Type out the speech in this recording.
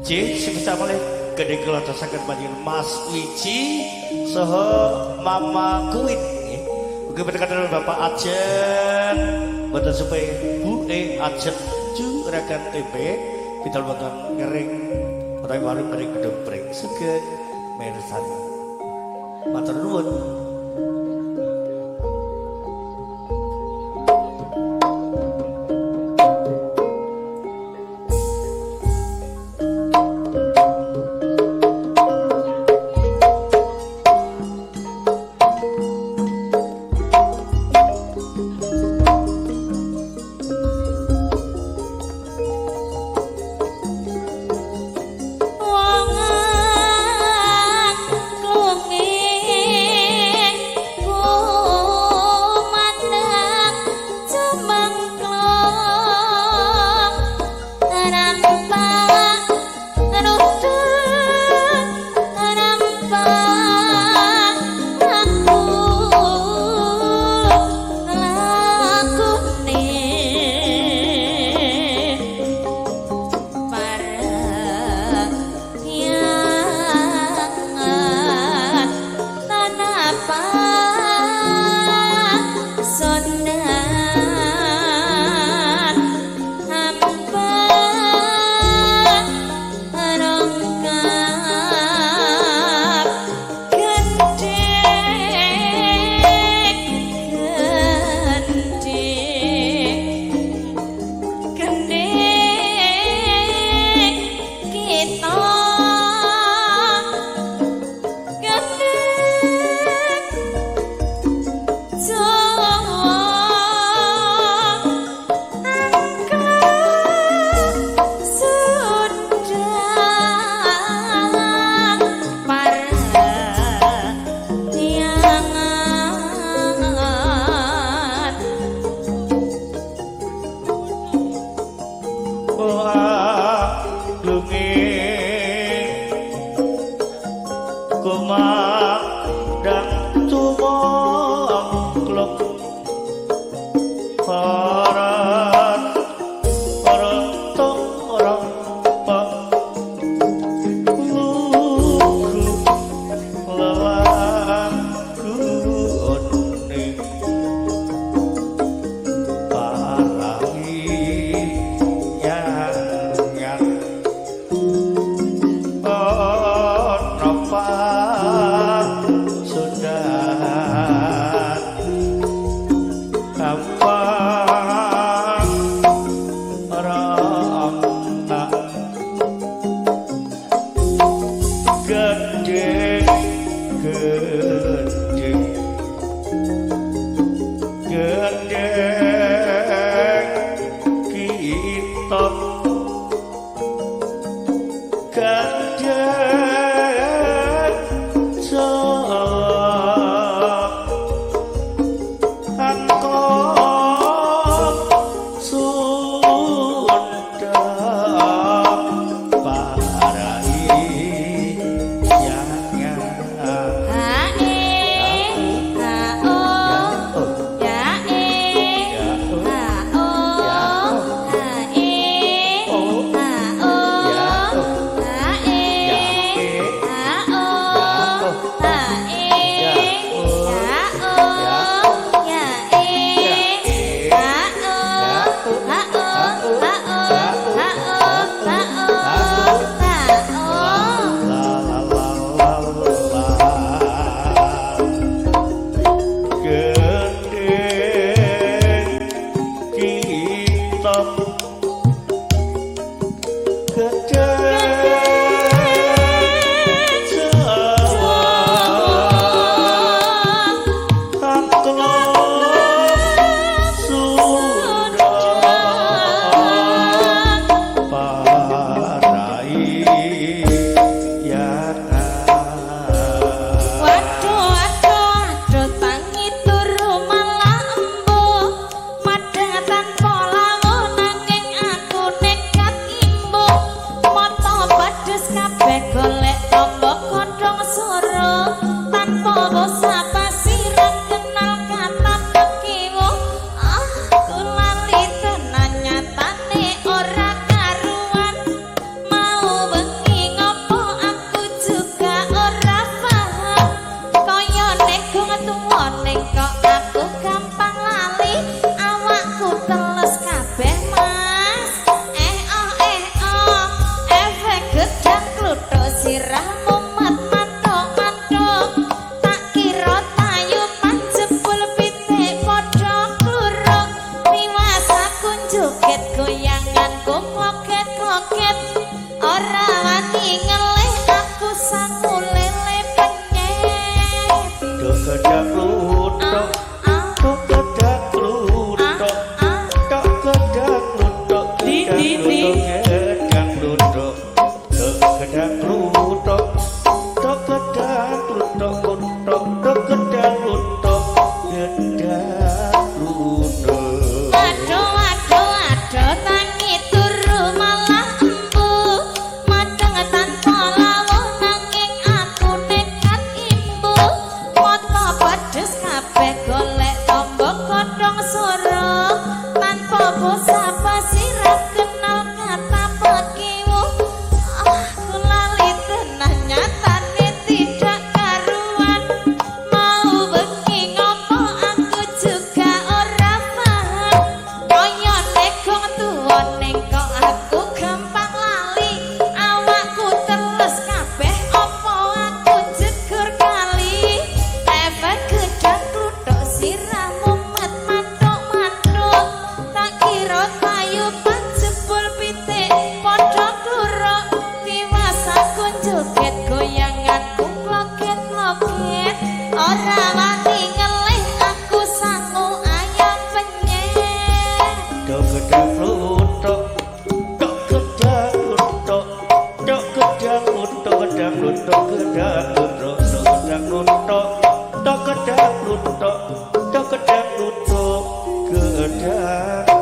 J sebisa malih gedhe kula saged panjenengan Mas Wiji saha Mama Kuwin nggih. Ugi berkatan Bapak Ajeng boten supaya Bu E Ajeng Juragan Tempe pidal wonten ngering utawi warung ngering gedung pring sugeng mirsani. Matur nuwun. Wong klungir. Gedang kluthuk, tok gedang kluthuk, tok gedang kluthuk, Di, di, di. Gedang kluthuk, tok gedang kluthuk, tok gedang kluthuk, kluthuk, tok gedang kluthuk, gedang kluthuk. Aduh, aduh, aduh, tangi turu malah embuh. Madeng tanpa lawuh nanging aku nekat imbuh. Mata pedes kabeh golek tombo godhong soro. Tanpa basa-basi ra kenal kata pekiwuh. Ah, ku lali tenan nyatane tidak karuan. Mau bengi ngopo aku juga ora paham. Kaya negong tuwa ning kok aku gampang lali. Awakku teles kabeh opo aku jegur kali. Efek gedang kluthuk sirah mumet mantuk-mantuk. Tak kira tayuban jebul pitik padha kluruk. Tiwas aku joget goyanganku kloget-kloget. Ora wani ngelih aku sangu ayam penyet. Tok gedang kluthuk, tok gedang kluthuk, tok gedang kluthuk, gedang kluthuk, gedang kluthuk, tok gedang kluthuk, tok gedang kluthuk, tok gedang kluthuk, gedang